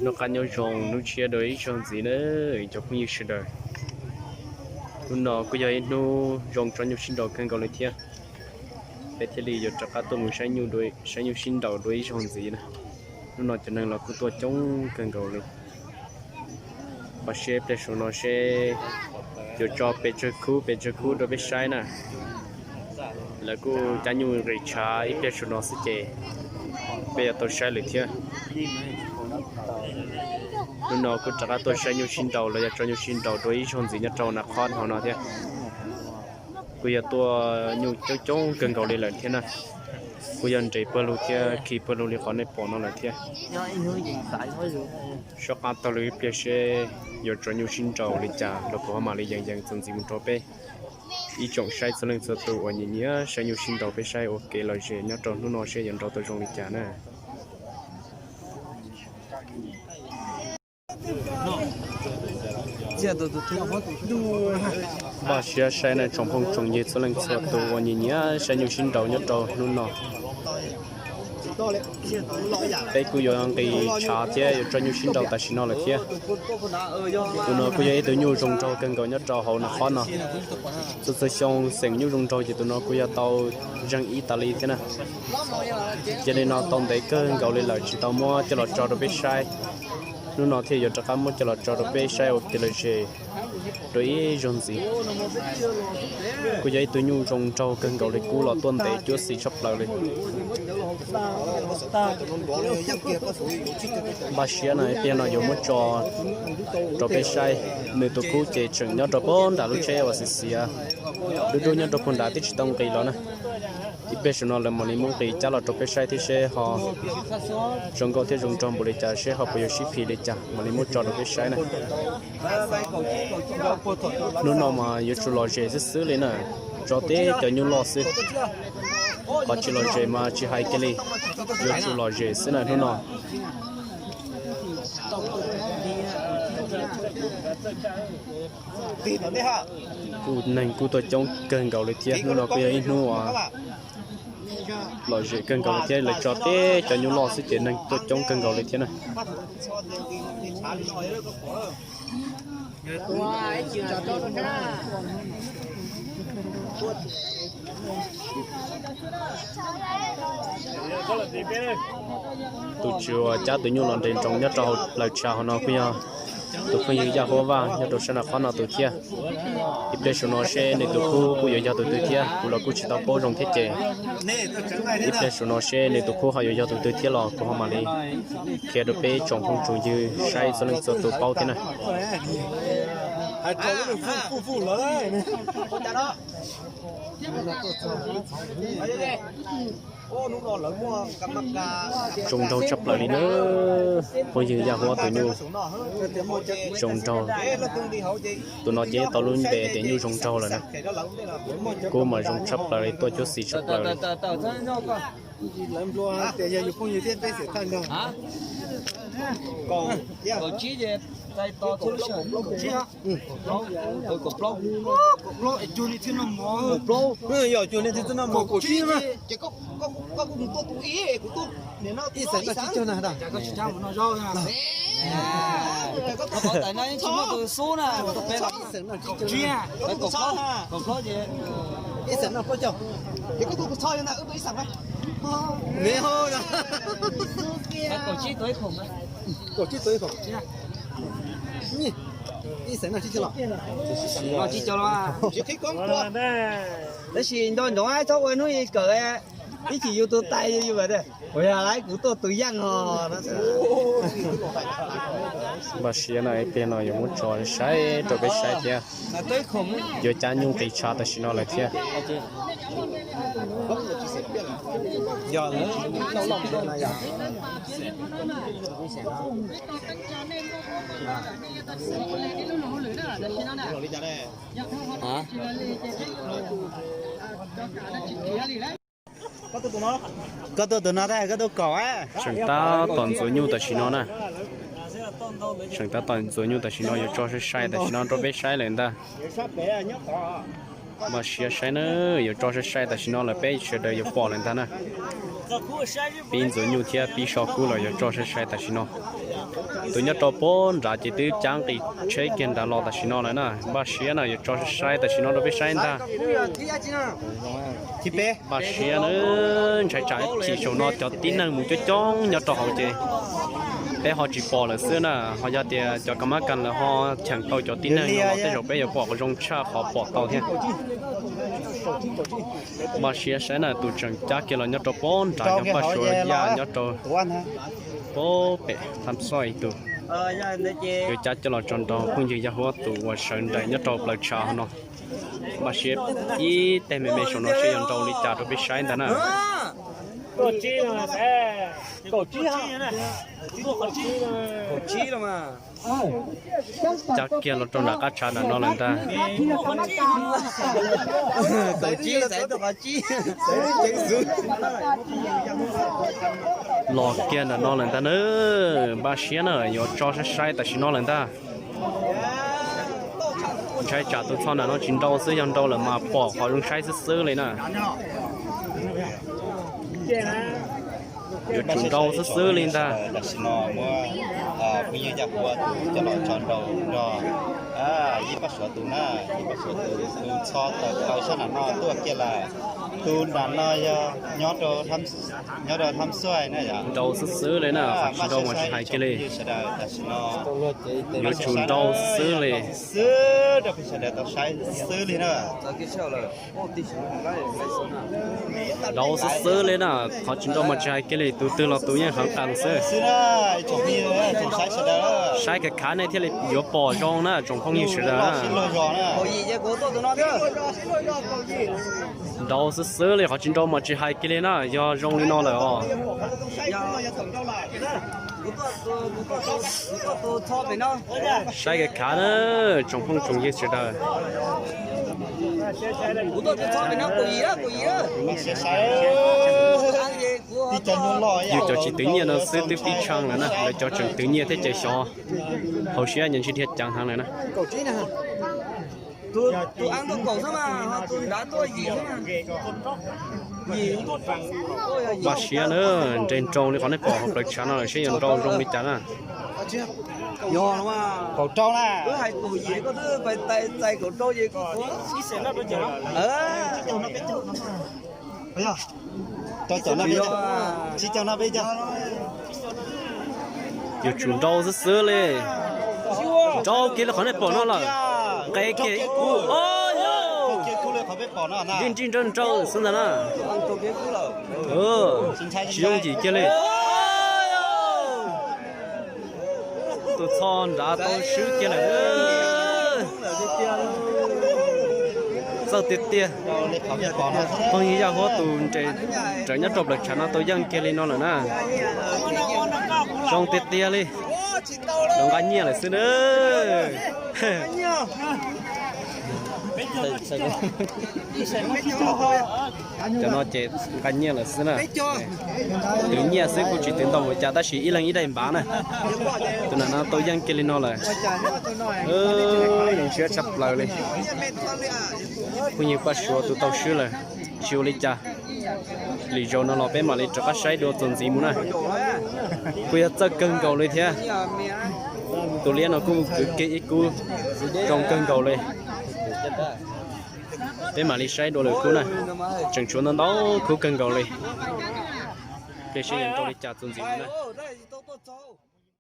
Noj qab nyob zoo hnub tshiab dua ib zaug ntxiv na cov phooj ywg sawv daws. Hnub no kuj yog ib hnub zoo tso nyuj sib nraus kawg nkaus li thiab. Peb thiaj li yuav rov qab tuaj mus saib nyuj, saib nyuj sib nraus dua ib zaug ntxiv na. Hnub no cov neeg los kuj tuaj coob kawg nkaus li. Ho seb pliag saum no seb yuav tso pes tsawg khub pes tsawg khub rau peb saib na. Lawv kuj cab nyuj nqis tshav ib pliag saum no xwb ces peb yuav tau saib lawm thiab. Hnub no kuj rov qab tuaj saib nyuj sib nraus los yog tso nyuj sib nraus dua ib zaug ntxiv nyob rau Nas Khob hauv no thiab. Kuj yog tuaj nyuj coob coob kawg nkaus li lawm thiab na. Kuj yog nres pawg lug thiab khi pawg lug li qhov nej pom no lawm thiab. Soj qab taug lw ib pliag seb yuav tso nyuj sib nraus li cas los kuv ho mam li yees yees txuas ntxiv mus rau peb ib tsoom saib txhua leej txhua tus uas nyiam nyiam saib nyuj sib nraus peb saib ua kev lom zem nyob rau hnub no seb yuav nraus tau zoo li cas na. Npaj siab saib na tsoom phooj tsoom ywg txhua leej txhua tus uas nyiam nyiam saib nyuj sib nraus nyob rau hnub no. Peb kuj yuav nqis tshav thiab yuav tso nyuj sib nraus tam sim no lawm thiab. Tus no kuj yog ib tug nyuj zoo nraug kawg nkaus nyob rau hauv Nas Khob no. Txhua txhua xyoo xeem nyuj zoo nraug ces tus no kuj yog tau zeeg ib tas li thiab na. Cia li no tau ntev kawg nkaus li lawm tsis tau muab coj los tso rau peb saib. Hnub no thiaj yuav rov qab muab coj los tso rau peb saib ua kev lom zem dua ib zaug ntxiv. Kuj yog ib tug nyuj zoo nraug kawg nkaus li, kub los tuaj ntev cuab xis tshaj plaws li. Npaj siab no ib pliag no yuav muab tso rau peb saib. Nws tus kub ces tseem nyob rau puag nram lub tsheb uas xiav xiav dub dub nyob rau puag nrad twb tsis tau nqis los na. Ib pliag saum no lawv mam li muab nqis cab los rau peb saib thiab seb ho zoo nkauj thiab zoo nraug npaum li cas seb ho puas yuav sib phim li cas mam li muab tso rau peb saib na. Hnub no mas yuav tsum lom zem xwb xwb li na, tso teb cov nyuj loj xwb. Qhov tsis lom zem mas tsis hais kiag li, yuav tsum lom zem xwb na hnub no. Kuj neeg kuj tuaj coob kawg nkaus li thiab, hnub no kuj yog ib hnub uas lom zem kawg nkaus li thiab, lawv tso teb cov nyuj loj xwb ces neeg tuaj coob kawg nkaus li thiab na. Tus tswv uas cab tus nyuj los nres nroos nyob rau hauv plawv tshav hauv no kuj yog tus phooj ywg Yaj Huab Vaj nyob rau sab nram qhov no tus thiab. Ib pliag saum no seb nws tus khub kuj yuav yog tus twg thiab, kuv los kuj tsis tau paub zoo thiab ces ib pliag saum no seb nws tus khub ho yuav yog tus twg thiab los kuv ho mam li qhia rau peb tsoom phooj tsoom ywg saib txhua leej txhua tus paub thiab na. Zoo nraug tshaj plaws li na, phooj ywg Yaj Huab tus nyuj zoo nraug. Tus no ces tau lub npe tias nyuj zoo nraug lawm na. Kub mas zoo tshaj plaws li, tuaj cuab xis tshaj plaws li. Tab sis nco ntsoov txhob ua hnub kawm, ib chim yus tus tais yus, kuv yog lawv kuv tuaj tus yeej os. Npaj siab no ib pliag no yuav muab tso saib rau peb saib thiab. Yuav cab nyuj nqis tshav tam sim no lawm thiab. Koj tuaj tus no, koj tuaj kaum. Tseem tab tom ntxuav nyuj tam sim no na. Tseem tab tom ntxuav nyuj tam sim no yuav tso sai sai tam sim no rau peb saib lawm ntag. Npaj siab saib na, yuav tso sai sai tam sim no lawm peb sawv daws yuav pom lawm ntag na. Pib ntxuav nyuj thiab pib so kub los yuav tso sai sai tam sim no. Tus nyob rau pab nrad ces twb cab nqis tsheb kiag nrad los tam sim no lawm na. Npaj siab na, yuav tso sai sai tam sim no rau peb saib ntag. Npaj siab na, ntshai tsam chim saum no cov tib neeg mus coob coob nyob rau hauv ces peb ho tsis pom lawm xwb na. Ho yog tias cov kas mab kas lawv ho cheem tau cov tib neeg no los tej zaum peb yuav pom qhov zoo tshaj qhov pom tau thiab. Npaj siab saib na, tus tseem cab kiag los nyob rau pab nrad yog Paj Suav Yaj nyob rau pab pem Tham Xoj ib tug. Yuav cab coj los tso nrau phooj ywg Yaj Huab tus uas sawv nraim nyob rau plaws tshav hauv no. Npaj siab ib teg me me saum no seb yuav nrau li cas rau peb saib ntag na. Cab kiag los rau nram qab tshav nram no lawm ntag. Los kiag nram no lawm ntag na. Npaj siab na, yuav tso sai sai tam sim no lawm ntag. Ntshai tsam tus txho nram no tsis nrau xwb, yog nrau lawm mas pom qhov zoo saib xwb xwb li na. Yuav tsum nrau xwb xwb li ntag. Tam sim no muab phooj ywg Yaj Huab tus coj los tso nrau nrog Yij Paj Suav tus na, Yij Paj Suav tus, tus txho tawm plaws sab nram no tuaj kiag lawm. Tus nram no yog nyob rau Tham Xuaij na yom. Nrau xwb xwb li na, qhov tsis nrau mas tsis hais kiag li. Tam sim no yuav tsum nrau xwb li. Xwb rau peb sawv daws tau saib xwb li na. Nrau xwb xwb li na, qhov tsis nrau mas tsis hais kiag li, tus twg los tus yeej heev qees xwb. Saib khav khav nej thiaj li yuav pom zoo na tsoom phooj ywg sawv daws na. Nrau xwb xwb li, qhov tsis nrau mas tsis hais kiag li na, yog zoo li no lawm os. Saib khav khav na, tsoom phooj tsoom ywg sawv daws. Yus cov tsis twv nyiaj no xwb twb pib tshee lawm na, lawv cov tseem twv nyiaj thiab ces xyov hauv siab nyob ntshe dhia ceev heev lawm na. Npaj siab na, nres nroo li qhov nej pom hauv plawv tshav no lawm seb yuav nrau zoo li cas na. Kaum rau na. Tsis caug no peb caug. Yuav tsum nrau xwb xwb li. Nrau kiag li qhov nej pom no lawm. Nqes kiag ib kub. Nrij nrij nrau nrau xwb ntag na. Tsis yooj yim kiag li. Tus txho nrad tau swb kiag lawm. Txawj tiag tiag. Phooj ywg Yaj Huab tus nres rawv nyob rau plawv tshav no tau yeej kiag li no lawm na. Zoo tiag tiag li. Nqa nyiaj lawm xwb na. Cov no ces nqa nyiaj lawm xwb na. Twv nyiaj xwb kuj tsis twv ntau ua cas tab sis ib leeg ib daim npav na. Tus nam no tau yeej kiag li no lawm. Zoo siab tshaj plaws li. Phooj ywg Paj Suav tus tau swb lawm. Tsis ua li cas. Lwm zaus no los peb mam li rov qab saib dua txuas ntxiv mus na. Kuj yog txawj kawg nkaus li thiab. Tus liab no kuj kwv kiag ib kub zoo kawg nkaus li. Peb mam li saib dua lwm kub na. Tseem tshuav ntau ntau kub kawg nkaus li. Peb saib yuav nrau li cas txuas ntxiv mus na.